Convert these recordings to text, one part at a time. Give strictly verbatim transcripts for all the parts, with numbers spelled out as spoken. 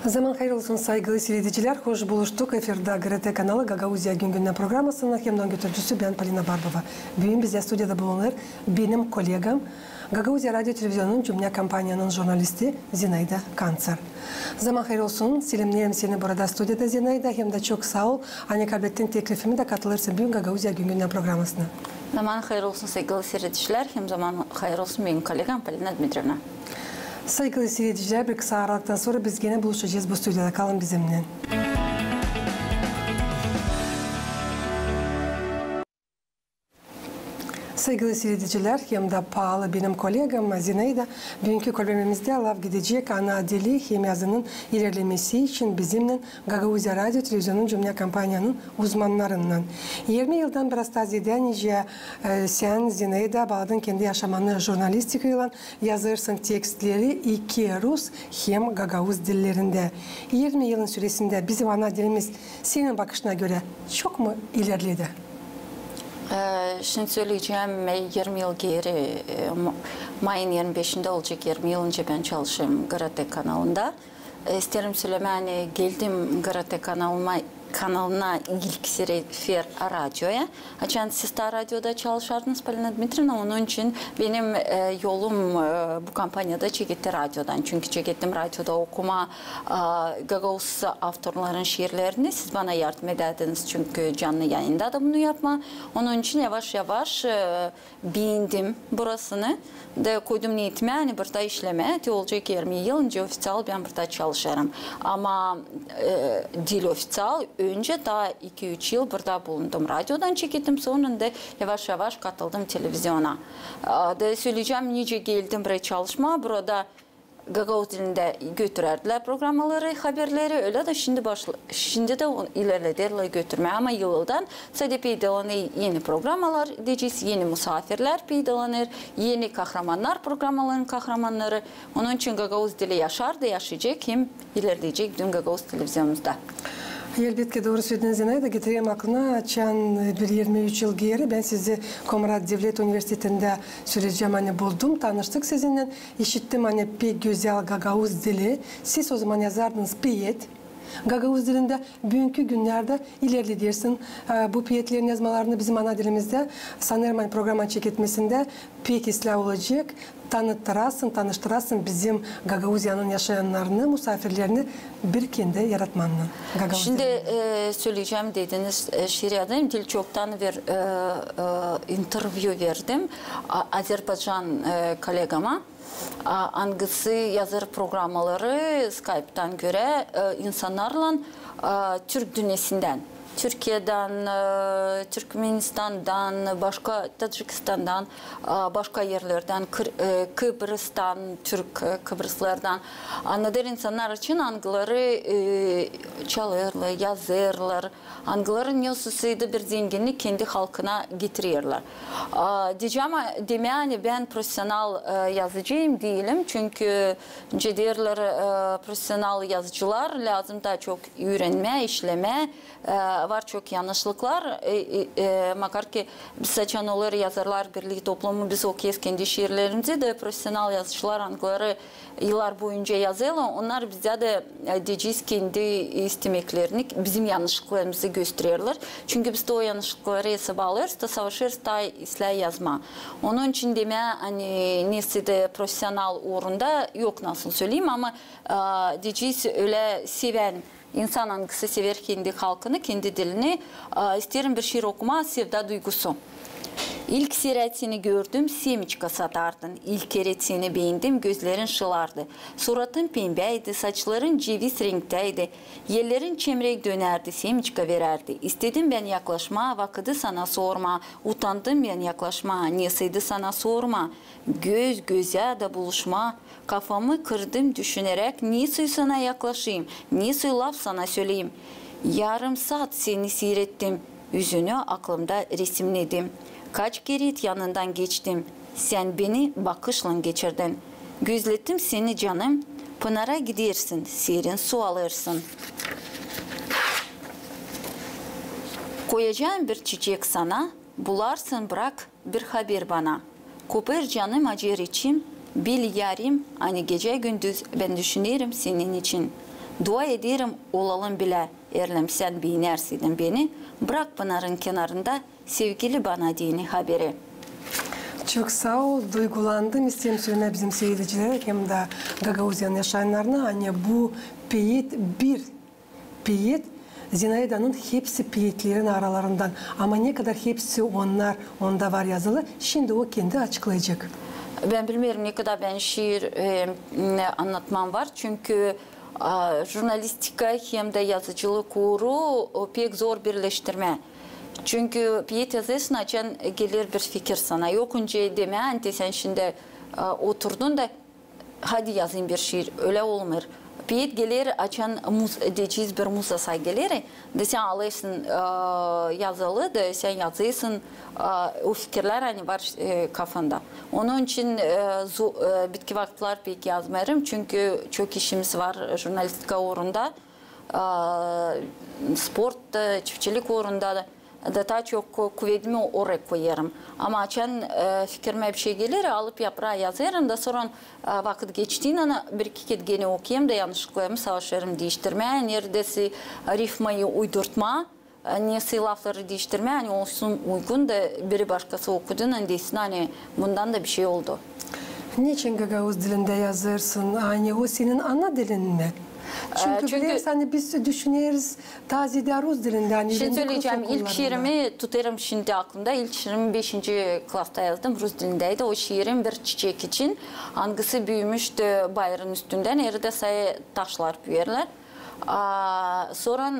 Zaman hayır olsun, saygılı siiredicilär. Hoş buluştuk. Efirdä GRT kanalı, Gagauziya gün-gündän programasının hem dä onun götürücüsü bän, Polina Barbova. Büün bizdä studiyada bulunêr benim kollegam, Gagauziya radio televizionunun cümnä kompaniyanın jurnalisti Zinaida Kantsar. Zaman hayır olsun, selemneerim seni burada studiyada, Zinaida, hem dä çok saa ol, ani kablettin teklifimi da katılêrsın büün Gagauziya gün-gündän programasına. Zaman hayır olsun, saygılı siiredicilär, hem zaman hayır olsun benim kollegam Polina Dmitrievna. Saygılı siiredicilär, bir kısa aralıktan sora biz genä buluşacez bu studiyada. Kalın bizimnän. Saygılı siiredicilär, hem dä paalı benim kollegam Zinaida, büünkü kolbemimizdä laf gidecek ana dili hem yazının ilerlemesi için bizimnän Gagauziya radio televizionunun cümnä kompaniyanın uzmannarınnan. Irmi yıldan biraz taa zeedä, nicä, e, sän, Zinaida, baaladın kendi yaşamanı jurnalistikaylan, yazêrsın tekstleri iki rus hem gagauz dillerindä. Irmi yılın süresindä bizim ana dilimiz, senin bakışına görä, çok mu ilerledi? E, şindi söleyecäm, e, irmi yıl geeri, e, ma-, mayın irmi beşindä olacek irmi yıl, nicä bän çalışêrım GRT kanalında. E, isteerim sölemää, ani geldim GRT kanalıma, kanalına ilk sefer radioya. Açan siz taa radioda çalışardınız, Polina Dmitrievna, onun için benim, e, yolum, e, bu kompaniyada çeketti radiodan. Çünkü çekettim radioda okumaa, a, gagauz avtorların şiirlerini. Siz bana yardım edärdiniz, çünkü canlı yayında da bunu yapmaa. Onun için yavaş-yavaş, e, beendim burasını. Da koydum neetimä, ani burada işlemää, te olacek irmi yıl, nicä ofiţial bän burada çalışêrım. Ama, e, diil ofiţial, öncä taa iki-üç yıl burada bulundum. Radiodan çekettim, sora da yavaş-yavaş katıldım televiziona. A, da söleyecäm, nicä geldim buraya çalışmaa. Burada gagauz dilindä götürärdilär programmaları, haberleri, ölä dä şindi başla-, şindi dä on-, ilerlederlär götürmää, ama yıldan sade peydalanêr eni programmalar, deyecez, eni musaafirlär peydalanêr, eni kahramannar, programmaların kahramannarı. Onun için gagauz dili yaşardı, yaşayacek hem ilerleyecek bizim gagauz televizionumuzda. Elbetki, dooru sölediniz, Zinaida. Getirerim aklına, açan bir irmi üç yıl geeri bän sizi Komrat devlet universitetindä, söleyecäm, ani buldum, tanıştık sizinnän. İşittim, ani pek gözäl gagauz dili. Siz o zaman yazardınız peet gagauz dilindä. Büünkü günnerdä ilerledersin, e, bu peetlerin yazmalarını bizim ana dilimizdä. Sanêrım, ani programanın çeketmesindä pek islää olacek, tanıttırasın, tanıştırasın bizim Gagauziyanın yaşayannarını, musaafirlerini bir kendi yaratmanı. Gagauz dilindä. Şindi, e, söleyecäm, dediniz, e, şiir yazdım. Diil çoktan bir, e, e, intervyu verdim, a, Azerbaycan, e, kollegama. A, angısı yazêr programmaları Skypetan görä, e, insannarlan, e, türk dünnäsindän, Türkiyedän, e, Türkmenistandan, başka, Tacıkistandan, e, başka erlerdän, Kır-, e, Kıbrıstan, türk, e, Kıbrıslardan. Annadêr, insannar için, angıları, e, çalêrlar, yazêrlar, angıları nesoysa bir zenginnik kendi halkına getirerlär. A, deyecäm, demää, ani bän profesional, e, yazıcı diilim, çünkü, nicä deerlär, e, profesional yazıcılar lääzım taa çok üürenmää, işlemää, e, var çok yannışlıklar, e, e, e, makar ki biz açan olêr Yazarlar Birlii toplumu, biz okuyêrız kendi şiirlerimizi, da profesional yazıcılar, angıları yıllar boyunca yazêrlar, onnar bizä dä, e, deyecez, kendi istemeklerini, bizim yannışlıklarımızı göstererlär. Çünkü biz dä o yannışlıkları esaba alêrız da savaşêrız taa islää yazmaa. Onun için demää, ani nesoysa da profesional uurunda yok, nasıl söleyim, ama, e, deyecez, ölä sevän insan, angısı sever kendi halkını, kendi dilini. A, isteerim bir şiir okumaa, Sevda duygusu. İlk seferde seni gördüm, semiçka satardın. İlk kerä seni beendim, gözlerin şılardı. Suratın pembäydi, saçların ceviz renktäydi. Ellerin çemrek dönärdi, semiçka verärdi. İstedim bän yaklaşmaa, vakıdı sana sormaa. Utandım bän yaklaşmaa, nesoydu sana sormaa. Göz-gözä da buluşmaa. Kafamı kırdım düşüneräk, nesoy sana yaklaşayım, nesoy laf sana söleyim. Yarım saat seni siirettim, üzünü aklımda resimnedim. Kaç kerä yanından geçtim, sän beni bakışlan geçirdin. Gözlettim seni, canım, pınara gidersin, serin su alırsın. Koyacam bir çiçek sana, bularsın, brak bir haber bana. Kopêr canım, acêr içim, bil, yarim, ani gecä-gündüz bän düşünerim senin için. Dua ederim, olalım bilä. Erlem sän beenärsiydin beni, brak pınarın kenarında sevgili bana deyni haberi. Çok saa ol, duygulandım. İsteerim sölemää bizim siiredicilerä hem dä Gagauziyanın yaşayannarına, ani bu peet bir peet Zinaidanın hepsi peetlerin aralarından. Ama ne kadar hepsi onnar onda var yazılı, şindi o kendi açıklayacek. Bän bilmeerim, ne kadar bän şiir, e, m, annatmam var. Çünkü, a, jurnalistika hem dä yazıcılık uuru, o, pek zor birleştirmää. Çünkü peet yazêrsın, açan geler bir fikir sana. Yok öncä demää, ani te sän şindi, a, oturdun da hadi yazayım bir şiir, ölä olmêêr. Peet geler, açan muz-, deyecez, bir muza sana geler, da sän alêrsın, e, yazılı, da sän yazêrsın, e, o fikirlär, ani var, e, kafanda. Onun için, e, zo-, e, bitki vakıtlar pek yazmêêrım, çünkü çok işimiz var jurnalistika uurunda, e, sport, e, çiftçilik uurunda da. Da taa çok ku-, kuvedimi oraya koyêrım. Ama açan, e, fikirimä bir şey geler, alıp yapraa yazêrım, da sora, e, vakıt geçtiynän bir-iki kerä genä okuyêrım da yannışlıklarımı savaşêrım diiştirmää, neredäsä rifmayı uydurtmaa, e, nesä lafları diiştirmää, ani olsun uygun da biri başkası okuduynan desin, ani bundan da bir şey oldu. Neçin gagauz dilindä yazêrsın, ani o senin ana dilin mi? Çünkü, e, çünkü bileriz, ani biz düşüneriz, taa zeedä rus dilindä, ani... Şindi söleyecäm, ilk şiirimi tutêrım şindi aklımda, ilk şiirimi beşinci klasta yazdım, rus dilindäydi. O şiirim bir çiçek için, angısı büümüştü bayırın üstündän, neredä sade taşlar büüyerlär. A, sora,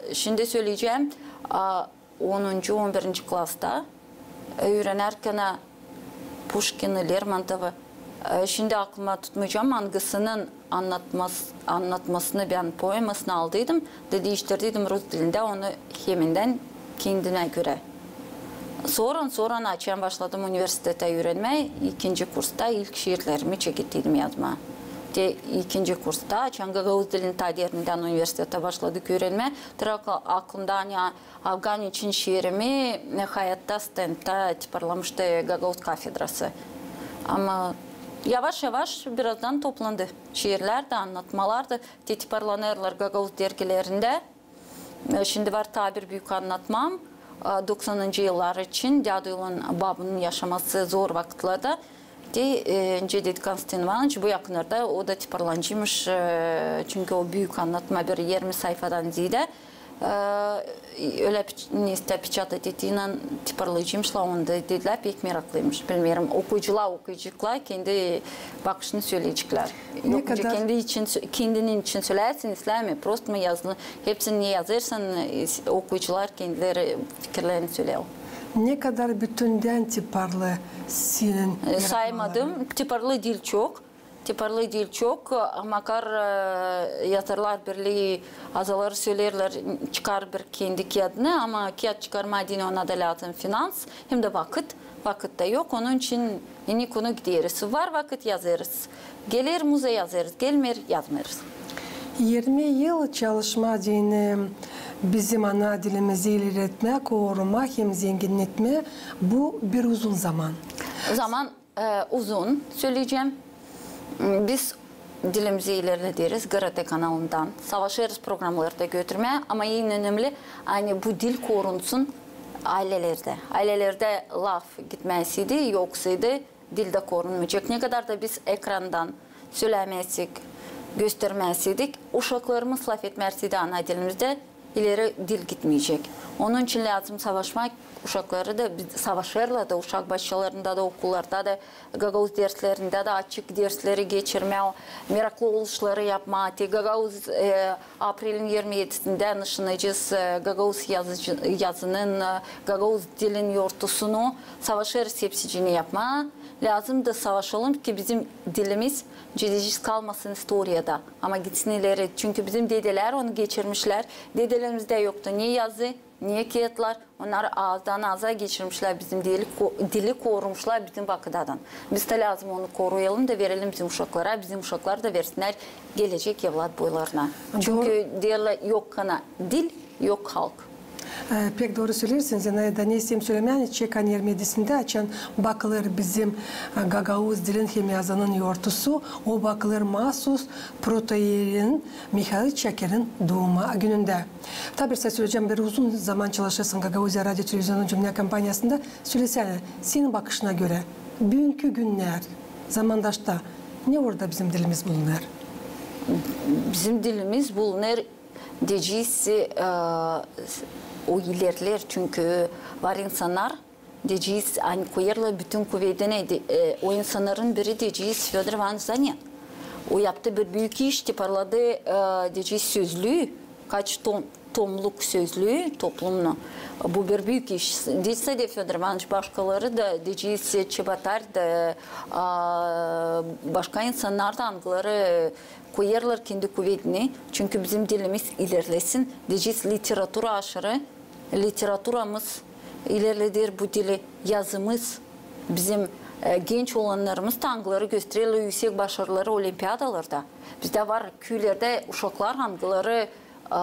e, şindi söleyecäm, a, onuncu, on birinci klasta, e, üürenärkän Puşkini, Lermontovu, e, şindi aklıma tutmayacam, angısının annatmas-, annatmasını bän poemasını aldıydım da diiştirdiydim rus dilindä onu hemindän kendimä görä. Sora, sora açan başladım universitetä üürenmää, ikinci kursta ilk şiirlerimi çekettiydim yazmaa. Te ikinci kursta, açan gagauz dilini taa derindän universitetä başladık üürenmää, tırnak aklımda, ani Afgan için şiirimi, e, hayatta stendtä tiparlamıştı gagauz kafedrası. Ama yavaş-yavaş birazdan toplandı. Şiirlär dä, annatmalar da te tiparlanêrlar gagauz dergilerindä. E, şindi var taa bir büük annatmam. E, doksanıncı yıllar için, däduylän babunun yaşaması zor vakıtlarda. Te, e, Cedit Konstantin İvanıç bu yakınlarda, o da tiparlanıcıymış, e, çünkü o büük annatma bir irmi sayfadan zeedä. E, ölä piç-, neysä piçat eteynän tiparlayıcıymışlar, onda dedilär, pek meraklıymış. Bilmeerim, okuyucular okuyaceklar, kendi bakışını söleyeceklär. Ne kadar kendi için sö-, kendinin için söleyäsin, islää mi, prost mu yazılı, hepsini ne yazêrsın, e, okuyucular kendileri fikirlerini söleyecek. Ne kadar bütündän tiparlı senin... E, yaratmaların? Saymadım, tiparlı diil çok. Tiparlı diil çok, makar, e, Yazarlar Birlii azaları söleerlär, çıkar bir kendi kiyadını, ama kiyat çıkarmaa deyni ona da lääzım finans, hem dä vakıt. Vakıt da yok, onun için inik-unik gideriz. Var vakıt, yazêrız. Geler muza, yazêrız, gelmeer, yazmêêrız. İrmi yıl çalışmaa deyni bizim ana dilimizi ilerletmää, korumaa hem zenginnetmää, bu bir uzun zaman. Zaman e, uzun, söleyecäm. Biz dilimizi ilerlederiz G R T kanalından, savaşêrız programları da götürmää, ama en önemli, ani bu dil korunsun aylelerdä. Aylelerdä laf gitmeseydi, yoksaydı, dil dä korunmayacek. Ne kadar da biz ekrandan sölämäsek, göstermäseydik, uşaklarımız lafetmärseydi ana dilimizdä, ileri dil gitmeyecek. Onun için lääzım savaşmaa, uşakları da, savaşêrlar da uşak başçalarında da, okullarda da, gagauz derslerindä dä açık dersleri geçirmää, meraklı oluşları yapmaa. Te gagauz, e, aprelin irmi edisindä nışanayacez, e, gagauz yazıcı-, yazının, e, gagauz dilin yortusunu. Savaşêrız hepsicini yapmaa. Lääzım da savaşalım ki bizim dilimiz, cedeciz, kalmasın istoriyada, ama gitsin ileri. Çünkü bizim dedelär onu geçirmişlär. Dedelerimizde yoktu ne yazı, ne kiyatlar. Onnar aazdan aaza geçirmişlär bizim dili, ko-, dili korumuşlar bizim vakıdadan. Biz dä lääzım onu koruyalım da verelim bizim uşaklara, bizim uşaklar da versinnär gelecek evlat boylarına. Çünkü deerlär, yok kana dil, yok halk. E, pek dooru söleersin, Zenaida, ne isteerim sölemää, ani Çek Aner Medisindä açan bakılêr bizim, e, gagauz dilin hem yazının yortusu, o bakılêr maasuz protoiereyin Mihail Çakirin duuma günündä. Taa bir söleyecäm, bir uzun zaman çalışêrsın Gagauziya radio televizionunun cümnä kompaniyasında. Sölesänä, senin bakışına görä, büünkü günnär, zamandaşta ne orada bizim dilimiz bulunêr? Bizim dilimiz bulunêr, deyecez, e, o ilerleer, çünkü var insannar, deyecez, ani koyêrlar bütün kuvedini, de, e, o insannarın biri, deyecez, Födor İvanoviç Zanen. O yaptı bir büük iş, toparladı, e, deyecez, sözlüü, kaç tom, tomluk sözlüü toplumunu. Bu bir büük iş. Diil sade Födor İvanoviç, başkaları da, deyecez, Çebatar da, a, başka insannar da, angıları koyêrlar kendi kuvedini, çünkü bizim dilimiz ilerlesin, deyecez, literatura aşırı, literaturamız ilerleder bu dili, yazımız, bizim, e, genç olanlarımız da, angıları göstererlär üüsek başarıları olimpiadalarda. Bizdä var küülerdä uşaklar, angıları, e,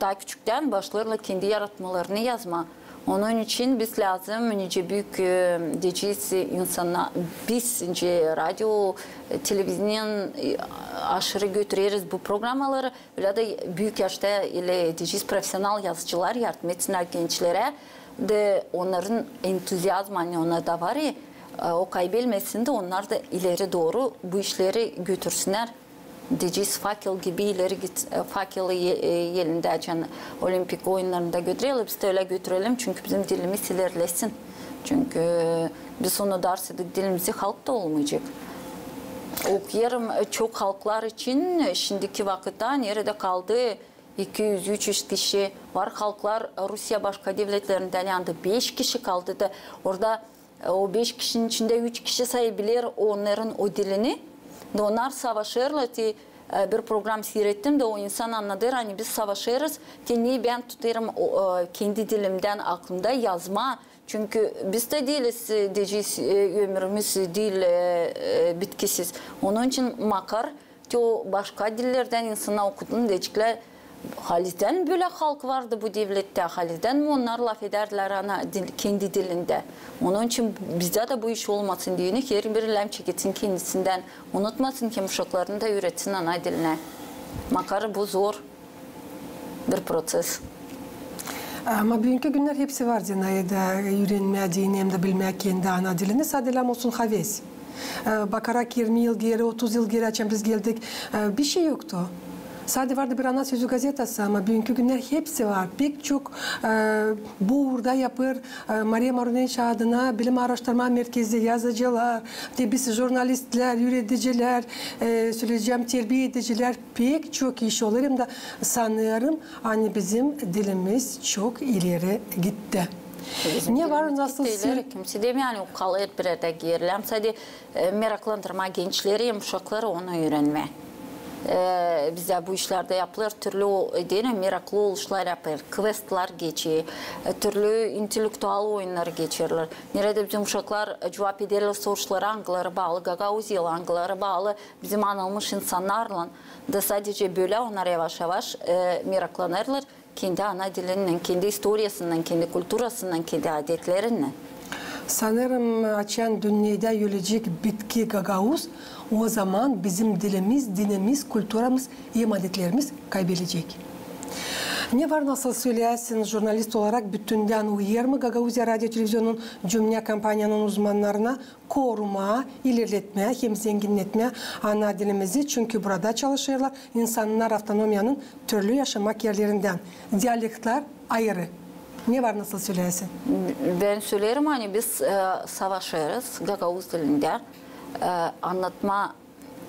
taa küçüktän başlêêrlar kendi yaratmalarını yazmaa. Onun için biz lääzım nicä büük, e, deyecez, insannar, biz nicä radio, e, televiziyanın, e, aşırı götüreriz bu programaları, ölä dä büük yaşta, ölä deyecez, profesional yazıcılar yardım etsinnär gençlerä da, onnarın entuziazmı, ani onnarda var, e, o kaybelmesin da, onnar da ileri dooru bu işleri götürsünnär. Deyecez, fakel gibi ileri git, e, fakel e, e, elindä, açan Olimpik oyunnarında götürerlär, biz dä ölä götürelim, çünkü bizim dilimiz ilerlesin. Çünkü, e, biz unudarsaydık dilimizi, halk da olmayacek. Okuyêrım, e, çok halklar için, e, şindiki vakıtta neredä kaldı iki üz, üç üz kişi. Var halklar, e, Rusiya başka devletlerindän yandı, beş kişi kaldı da orada E, o beş kişinin içindä üç kişi sade biler onnarın o dilini. Da onnar savaşêrlar, te, e, bir program siirettim da o insan annadêr, ani biz savaşêrız, te neyi bän tutêrım o, e, kendi dilimdän aklımda yazmaa. Çünkü biz dä diiliz, e, deyecez, e, ömrümüz diil, e, e, bitkisiz. Onun için makar te o başka dillerdän insannar okudun, deyeceklär, halizdän bölä halk vardı bu devlettä, halizdän mi onnar lafedärdilär ana dil, kendi dilindä? Onun için bizdä dä bu iş olmasın deyni, herbiri lääzım çeketsin kendisindän, unutmasın hem uşaklarını da üüretsin ana dilinä. Makar bu zor bir proţes. Ama büünkü günnär hepsi var, Zenaida, üürenmää deyni hem dä bilmää kendi ana dilini, sade lääzım olsun haves. E, bakarak irmi yıl geeri, otuz yıl geeri, açan biz geldik, e, bişey yoktu. Sade vardı bir "Ana sözü" gazetası, ama büünkü günnär hepsi var. Pek çok, e, bu uurda yapêr, e, Mariya Maruneviç adına bilim aaraştırma merkezi, yazıcılar, te biz jurnalistlär, üüredicilär, e, söleyecäm, terbiye edicilär. Pek çok iş olêr, hem dä sanêrım, ani bizim dilimiz çok ileri gitti. Bizim dilimiz gitti ileri, kimsey demeer, ani o kalêr bir erdä geeri. Hem sade, e, meraklandırmaa gençleri hem uşakları onu üürenmää. E, bizdä bu işlär dä yapılêr, türlü o, e, deyni meraklı oluşlar yapêr, kvestlar geçer, e, türlü intellektual oyunnar geçerlär. Neredä bizim uşaklar, e, cuvap ederlär soruşlara, angıları baalı Gagauziyalan, angıları baalı bizim anılmış insannarlan. Da sadecä bölä onnar yavaş-yavaş, e, meraklanêrlar kendi ana dilinnän, kendi istoriyasınnan, kendi kulturasınnan, kendi adetlerinnän. Sanêrım, açan dünnedä ölecek bitki gagauz, o zaman bizim dilimiz, dinimiz, kulturamız hem adetlerimiz kaybelecek. Ne var nasıl söleyäsin, jurnalist olarak bütündän uyêr mı Gagauziya radio televizionunun cümnä kompaniyanın uzmannarına korumaa, ilerletmää hem zenginnetmää ana dilimizi, çünkü burada çalışêrlar insannar avtonomiyanın türlü yaşamak erlerindän. Dialektlar ayırı. Ne var nasıl söleyäsin? Bän söleerim, ani biz, e, savaşêrız gagauz dilindä, e, annatmaa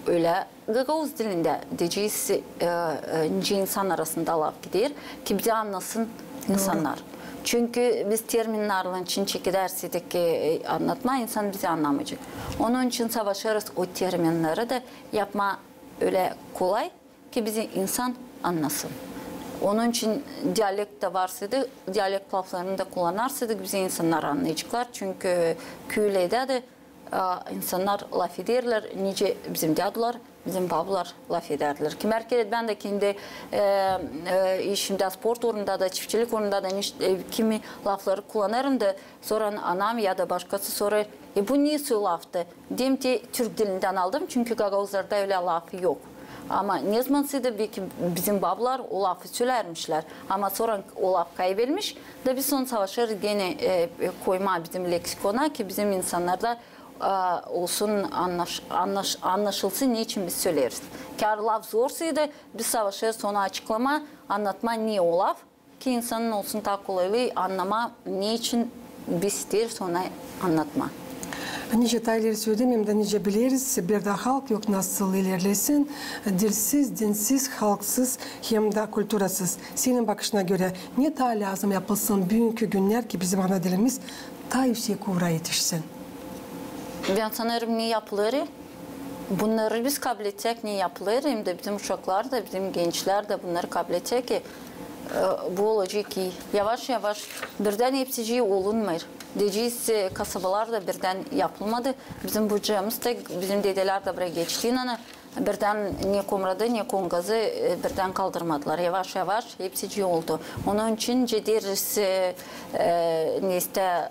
ölä gagauz dilindä, deyecez, e, e, nicä insan arasında laf gider, ki bizi annasın insannar. Çünkü biz terminnarlan çin çekederseydik, e, annatmaa, insan bizi annamayacek. Onun için savaşêrız o terminneri dä yapmaa ölä kolay, ki bizi insan annasın. Onun için dialekt dä varsaydı, dialekt laflarını da kullanarsaydık, bizi insannar annayaceklar. Çünkü küülerdä dä, e, insannar lafederlär, nicä bizim dädular Bizim bablar lafedärdilär. Kimär kerä bän dä kendi, e, e, işimdä, sport uurunda da, çiftçilik uurunda da niş-, e, kimi lafları kullanêrım da, sora anam ya da başkası sorar: "E, bu ne lafdı?" Deerim ki, türk dilindän aldım, çünkü gagauzlarda ölä laf yok. Ama ne zamansıydı, beki bizim bablar o lafı sölärmişlär. Ama sora o laf kaybelmiş, da biz onu savaşêrız genä, e, e, koymaa bizim leksikona, ki bizim insannarda, e, olsun, annaş-, annaş-, annaşılsın, neçin biz söleeriz. Kär laf zorsaydı, biz savaşêrız onu açıklamaa, annatmaa ne o laf, ki insanın olsun taa kolaylı annamaa, neçin biz isteeriz onu annatmaa. Nicä taa ileri söledim, hem dä nicä bileriz, bir dä halk yok nasıl ilerlesin, dilsiz, dinsiz, halksız, hem dä kulturasız. Senin bakışına görä, ne taa lääzım yapılsın büünkü günnär, ki bizim ana dilimiz taa üüsek uura etişsin? Bän sanêrım, ne yapılêr, bunnarı biz kabledecek, ne yapılêr, hem dä bizim uşaklar da, bizim gençlär dä bunnarı kabledecek, ki, e, bu olacek ii. Yavaş-yavaş, birdän hepsicii olunmêêr. Deyecez, e, kasabalar da birdän yapılmadı. Bizim Bucamız da, bizim dedelär dä burayı geçti, inanın. Birdän ne Komradı, ne Kongazı, e, birdän kaldırmadılar. Yavaş-yavaş hepsicii oldu. Onun için deriz, e, e, neysä,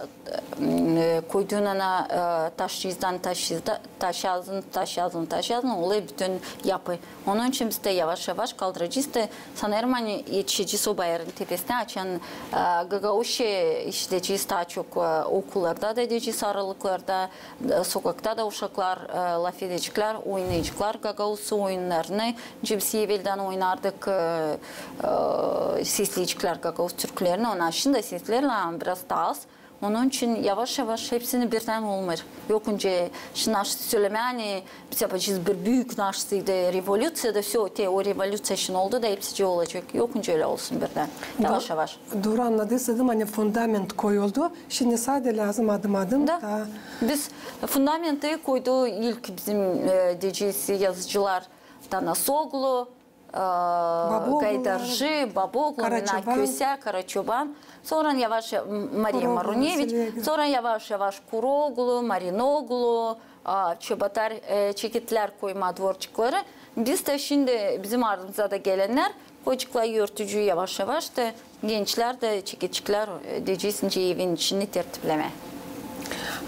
e, koyduun ona, e, taşçıdan taşçıda-, taşazın, taşazın, taşazın, olêr bütün yapı. Onun için biz dä yavaş-yavaş kaldıracez da, sanêrım, ani etişecez o bayırın tepesinä, açan, e, gagauzça işidecez taa çok, e, okullarda da, deyecez, aralıklarda, e, sokakta da uşaklar, e, lafedeceklär, oynayaceklar gagauz oyunnarını. Nicä biz eveldän oynardık, e, e, sesleyeceklär gagauz türkülerini. Onnar şindi seslerlär, ama biraz taa az. Onun için yavaş-yavaş hepsini birdän olmêêr. Yok öncä şindi naşıt sölemää, ani biz yapacez bir büük naşıt, revolüţiya da, всё, te o revolüţiya şindi oldu da hepsicii olacek. Yok öncä ölä olsun birdän. Yavaş-yavaş. Dooru annadıydım, ani fundament koyuldu. Şindi sade lääzım adım-adım da. Biz fundamenti koydu ilk bizim, e, deyecez, yazıcılar Tanasoglu, e, Gaydarcı, Baboglu, Kösä, Karaçoban. Sora yavaş, e, Mariya Maruneviç. Sora yavaş-yavaş Kuroglu, Marinoglu, a, Çobatar, e, çeketlär koymaa dvorçıkları. Biz dä şindi bizim ardımıza da gelennär koyaceklar örtücüü yavaş-yavaş da, gençlär dä çekeceklär, e, deyecez, nicä evin içini tertiplemää.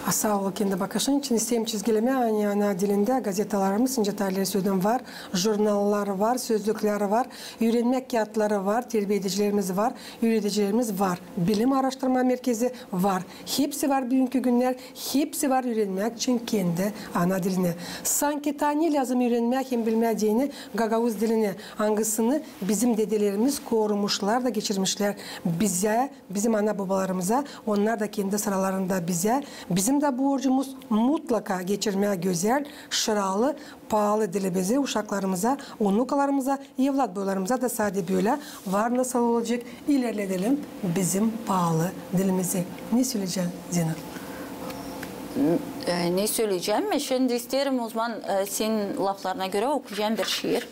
A, saa ol kendi bakışın için. İsteerim çizgilemää, ani ana dilindä gazetalarımız, nicä taa ileri söledim, var, jurnallar var, sözlüklär var, üürenmää kiyatları var, terbiedicilerimiz var, üüredicilerimiz var, bilim aaraştırma merkezi var. Hepsi var büünkü günnär, hepsi var üürenmää için kendi ana dilinä. Sanki taa ne lääzım üürenmää hem bilmää deyni gagauz dilini, angısını bizim dedelerimiz korumuşlar da geçirmişlär bizä, bizim ana-bobalarımıza, onnar da kendi sıralarında bizä. Bizim dä borcumuz mutlaka geçirmää gözäl, şıralı, paalı dilimizi uşaklarımıza, unukalarımıza, evlatboylarımıza da sade bölä var nasıl olacek, ilerledelim bizim paalı dilimizi. Ne söleyecän, Zina? E, ne söleyecäm? Şindi isteerim, o zaman, e, senin laflarına görä okuyacam bir şiir.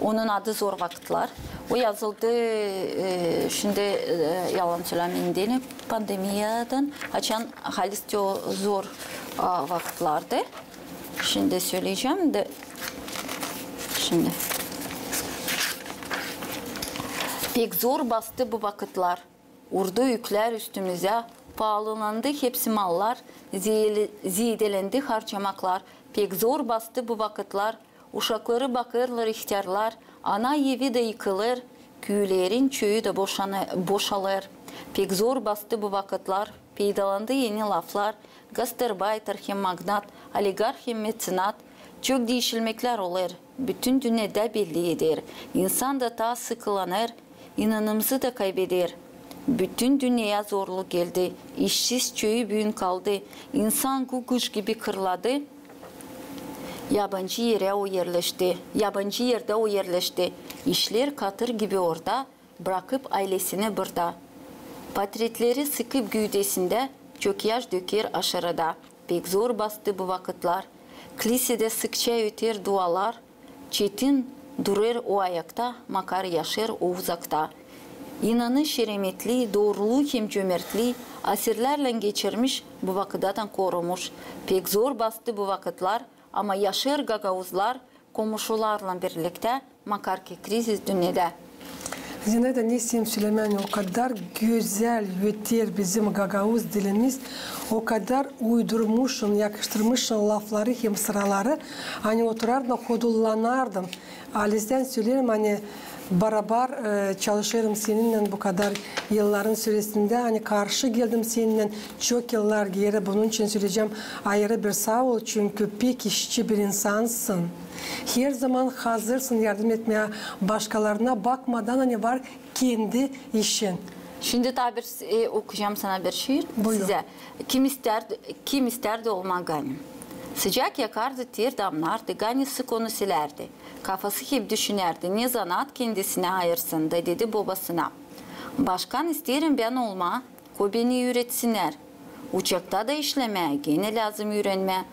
Onun adı "Zor vakıtlar". O yazıldı, e, şindi, e, yalan sölämeyin deyni, pandemiyadan açan halis te o zor, a, vakıtlardı. Şindi söleyecäm dä, şindi. Pek zor bastı bu vakıtlar. Urdu üklär üstümüzä, paalılandı hepsi mallar, ziyeli-, ziyedelendi harcamaklar. Pek zor bastı bu vakıtlar, uşakları bakêrlar ihtärlar, ana evi dä yıkılêr, küülerin çoyu da boşanı-, boşalêr. Pek zor bastı bu vakıtlar, peydalandı eni laflar, gastarbaitar hem magnat, oligarh hem metsenat. Çok diişilmeklär olêr, bütün dünnedä belli eder. İnsan da taa sıkılanêr, inanımızı da kaybeder. Bütün dünneyä zorluk geldi, işsiz çoyu büün kaldı. İnsan kukuş gibi kırladı, yabancı erä o erleşti, yabancı erdä o erleşti. İşlär katır gibi orada, brakıp aylesini burada. Patretleri sıkıp güüdesindä, çok yaş döker aşırıda. Pek zor bastı bu vakıtlar. Klisedä sıkça öter dualar. Çetin durêr o ayakta, makar yaşêêr o uzakta. İnanı şeremetli, dooruluu hem cömertli, asirlärlän geçirmiş, bu vakıdadan korumuş. Pek zor bastı bu vakıtlar, ama yaşêêr gagauzlar, komuşularlan birliktä, makar ki krizis dünnedä. Zinaida, ne isteerim sölemää, ani o kadar gözäl öter bizim gagauz dilimiz, o kadar uydurmuşsun, yakıştırmışsın lafları hem sıraları, ani oturardım, hodullanardım. Halizdän söleerim, ani barabar, e, çalışêrım seninnän bu kadar yılların süresindä, ani karşı geldim seninnän çok yıllar geeri. Bunun için söleyecäm ayırı bir saa ol, çünkü pek işçi bir insansın. Herzaman hazırsın yardım etmää başkalarına, bakmadan, ani var kendi işin. Şindi taa bir, e, okuyacam sana bir şiir. Buyurun. Sizä. Kim istärdi, kim istärdi olmaa Gani? Sıcak yakardı, ter damnardı, Gani sık onu silärdi. Kafası hep düşünärdi, ne zanaat kendisinä ayırsın, da dedi bobasına: Başkan isteerim bän olmaa, ko beni üüredinnär. Uçakta da işlemää genä lääzım üürenmää.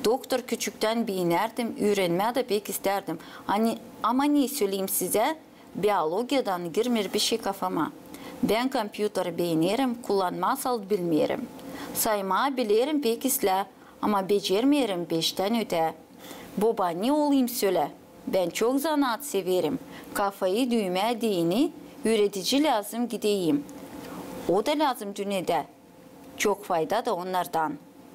Doktor küçüktän beenärdim, üürenmää dä pek istärdim. Ani, ama ne söleyim sizä, biologiyadan girmeer bişey kafama. Bän kompyuteri beenerim, kullanmasal bilmeerim. Saymaa bilerim pek islää, ama becermeerim beştän ötää. Boba, ne olayım sölä? Bän çok zanaat severim. Kafayı düümää deyni, üüredici lääzım gideyim. O da lääzım dünnedä. Çok fayda da onnardan.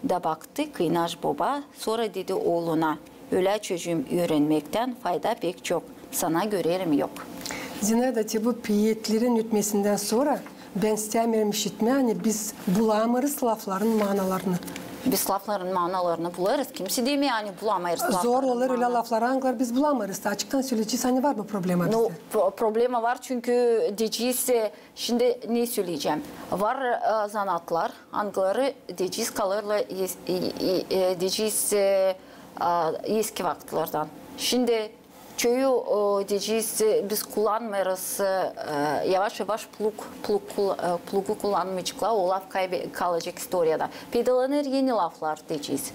Da baktı kıynaş boba, sora dedi ooluna: Ölä, çocuum, üürenmektän fayda pek çok. Sana görerim yok. Zinaida, te bu peetlerin ötmesindän sora bän istämeerim işitmää, ani biz bulamêêrız lafların manalarını. Biz lafların manalarını bulêrız. Kimsä demeer, ani bulamêêrız lafların manalarını. Zor olêr ölä lafları, angıları biz bulamêêrız. Açıktan söleyecez, ani var bu problema bizdä. No, pro-, problema var, çünkü deyecez, e, şindi ne söleyecäm. Var, e, zanaatlar, angıları deyecez kalêrlar es-, e, e, e, deyecez, e, a, eski vakıtlardan. Şindi çoyu, o, deyecez, e, biz kullanmêêrız, e, e, yavaş-yavaş plug, plug kul-, e, plugu kullanmayaceklar, o laf kaybe-, kalacek istoriyada. Peydalanêr eni laflar deyecez.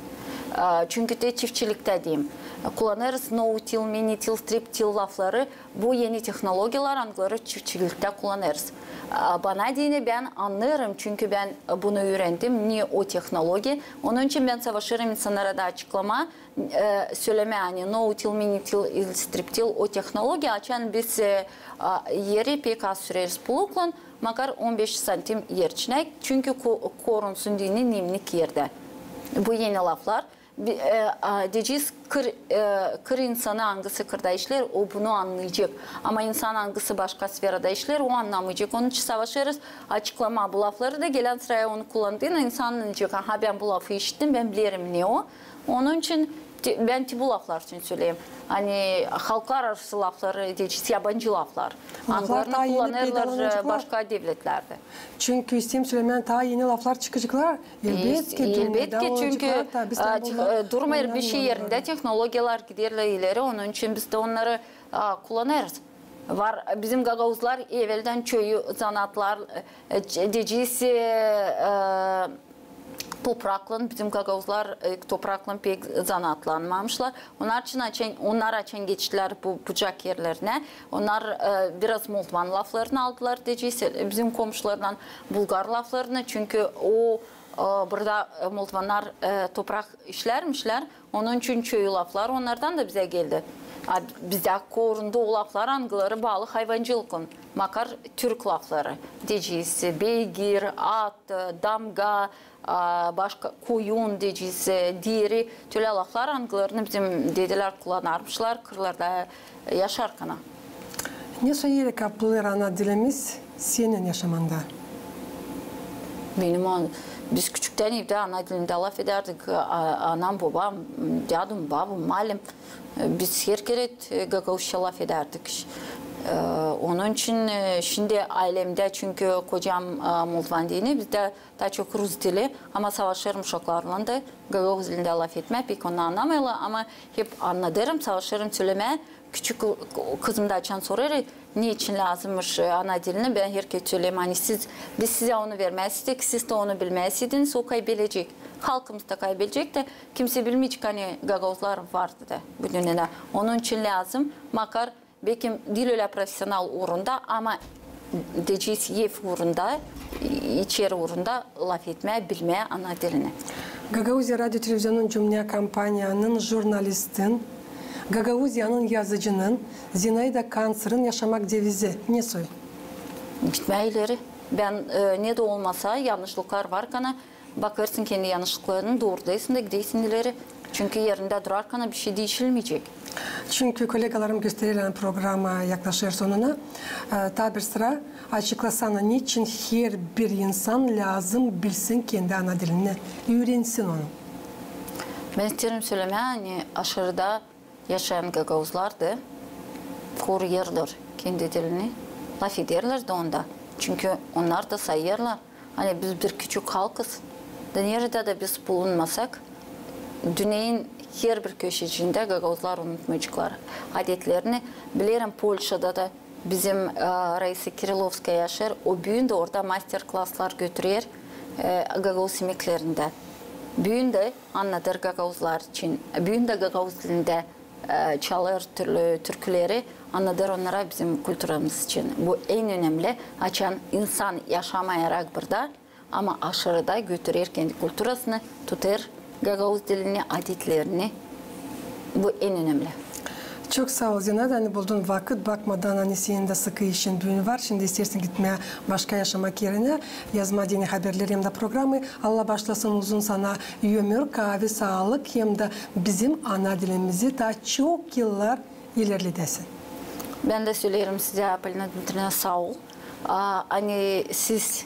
E, çünkü te çiftçiliktä deyim. Kullanêrız no-till, mini-till, strip-till lafları. Bu eni tehnologiyalar, angıları çiftçiliktä kullanêrız. A, bana deyni, bän annêêrım, çünkü bän bunu üürendim, ne o tehnologiya. Onun için bän savaşêrım insannara da açıklamaa, e, sölemää, ani no-till, mini-till, strip-till o tehnologiya, açan biz, e, a, eri pek az süreriz pluglan, makar on beş santim er içinä, çünkü ko-, korunsun deyni nemlik erdä. Bu eni laflar. Bi-, e, a, deyecez, kır, e, kır insanı, angısı kırda işleer, o bunu annayacek. Ama insan, angısı başka sferada işleer, o annamayacek. Onun için savaşêrız açıklamaa bu lafları da, gelän sıraya onu kullandığında insan annayacek: aha, bän bu lafı işittim, bän bilerim, ne o. Onun için te-, bän te bu laflar için söleerim. Ani halklararası lafları deyecez, yabancı laflar. Angılarını kullanêrlar, e, başka devletlerdä. Çünkü isteerim sölemää, taa eni laflar çıkaceklar. Elbetki, çünkü, e, durmêêr bişey erindä, tehnologiyalar giderlär ileri, onun için biz dä onnarı, a, kullanêrız. Var, bizim gagauzlar eveldän çoyu zanaatlar, e, e, deyecez, e, e, topraklan, bizim gagauzlar, e, topraklan pek zanaatlanmamışlar. Onnar için açan, onnar açan geçtilär bu bucak erlerinä, onnar, e, biraz moldvan laflarını aldılar, deyecez, e, bizim komşulardan bulgar laflarını, çünkü o, e, burada, e, moldvannar, e, toprak işlärmişlär, onun için çoyu laflar onnardan da bizä geldi. A bizdä korunda o laflar, angıları baalı hayvancılıklan, makar türk lafları, deyecez, beygir, at, e, damga, a, başka, koyun deyecez, e, diiri, tölä laflar, angılarını bizim dedelär kullanarmışlar kırlarda, e, yaşarkana. Ne soy eri kaplêêr ana dilimiz senin yaşamanda? Benim an-, biz küçüktän evdä ana dilindä lafedärdik, a, anam, bobam, dädum, babum, malim. E, biz her kerä, e, gagauzça lafedärdik. E, onun için, e, şindi aylemdä, çünkü kocam, e, moldvan deyni, bizdä taa çok rus dili, ama savaşêrım uşaklarlan da gagauz dilindä lafetmää, pek onu annamêêrlar, ama hep annadêrım, savaşêrım sölemää. Küçük kızım da açan sorêr, ne için lääzımmış, e, ana dilini, bän her kerä söleerim, ani siz, biz sizä onu vermää istedik, siz dä onu bilmää isteediniz, o kaybelecek. Halkımız da kaybelecek dä, kimsä bilmeyecek, ani gagauzlar vardı da bu dünnedä. Onun için lääzım, makar Bekim diil ölä profesional uurunda, ama deyecez ev uurunda, içeri uurunda lafetmää, bilmää ana dilini. Gagauziya radio televizionun cümnä kompaniyanın jurnalistin, Gagauziyanın yazıcının Zinaida Kantsarın yaşamak devizi ne soy? Gitmää ileri. Bän, e, ne dä olmasa, yannışlıklar var kana, bakêrsın kendi yannışlıklarını, doorudaysın da gideysin ileri. Çünkü erindä durarkana bişey diişilmeyecek. Çünkü kolegalarım göstereerlär, programa yaklaşêr sonuna. E, taa bir sıra açıklasana, neçin herbir insan lääzım bilsin kendi ana dilini, üürensin onu? Bän isteerim sölemää, ani aşırıda yaşayan gagauzlar da koruyêrlar kendi dilini, lafederlär dä onda. Çünkü onnar da sayêrlar, ani biz bir küçük halkız. Da neredä dä biz bulunmasak, dünneyin herbir köşecindä gagauzlar unutmayaceklar adetlerini. Bilerim, Polşada da bizim, e, Raisa Kirilovskaya yaşêêr, o büün dä orada master-klaslar götürer, e, gagauz imeklerindä. Büün dä annadêr gagauzlar için, büün dä gagauz dilindä, e, çalêr türlü türküleri, annadêr onnara bizim kulturamız için. Bu en önemli, açan insan yaşamayarak burada, ama aşırıda götürer kendi kulturasını, tutêr gagauz dilini, adetlerini. Bu en önemli. Çok saa ol, Zinaida, ani buldun vakıt, bakmadan ani senin dä sıkı işin büün var. Şindi isteersin gitmää başka yaşamak erinä, yazmaa deyni haberleri hem dä programı. Allah baaşlasın, uzun sana ömür, kaavi saalık hem dä bizim ana dilimizi taa çok yıllar ilerledäsin. Bän dä söleerim sizä, Polina Dmitriyevna, saa ol, a, ani siz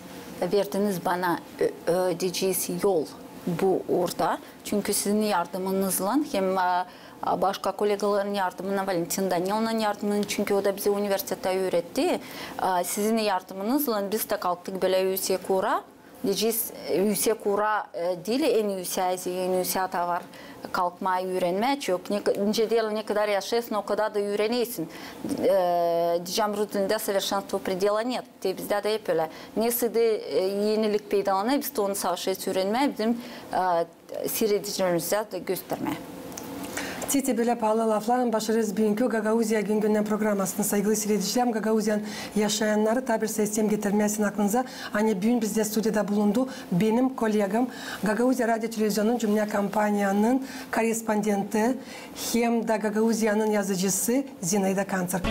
verdiniz bana, ö, ö, deyecez, yol bu uurda. Çünkü sizin yardımınızlan hem, a, a, başka kolegaların yardımınnan, Valentina Danilovnanın yardımınnan, çünkü o da bizi universitettä üüretti. A, sizin yardımınızlan biz dä kalktık bölä üüsek uura. Deyecez, üüsek uura, e, diil, en üüsää, en üüsää taa var kalkmaa, üürenmää çok. Ne, nicä deerlär, ne kadar yaşêêrsın, o kadar da üürenärsin. E, deyecäm, rus dilindä совершенству предела нет. Te bizdä dä hep ölä. Nesoy da, e, enilik peydalanêr, biz dä onu savaşêrız üürenmää, bizim, e, siiredicilerimizä dä göstermää. Te, te bölä paalı laflarlan başarêrız büünkü Gagauziya gün-gündän programasını. Saygılı siiredicilär, Gagauziyanın yaşayannarı, taa bir sıra isteerim getirmää sizin aklınıza, ani büün bizdä studiyada bulundu benim kollegam, Gagauziya radio televizionunun dünnä kompaniyanın korrespondenti hem dä Gagauziyanın yazıcısı Zinaida Kantsar.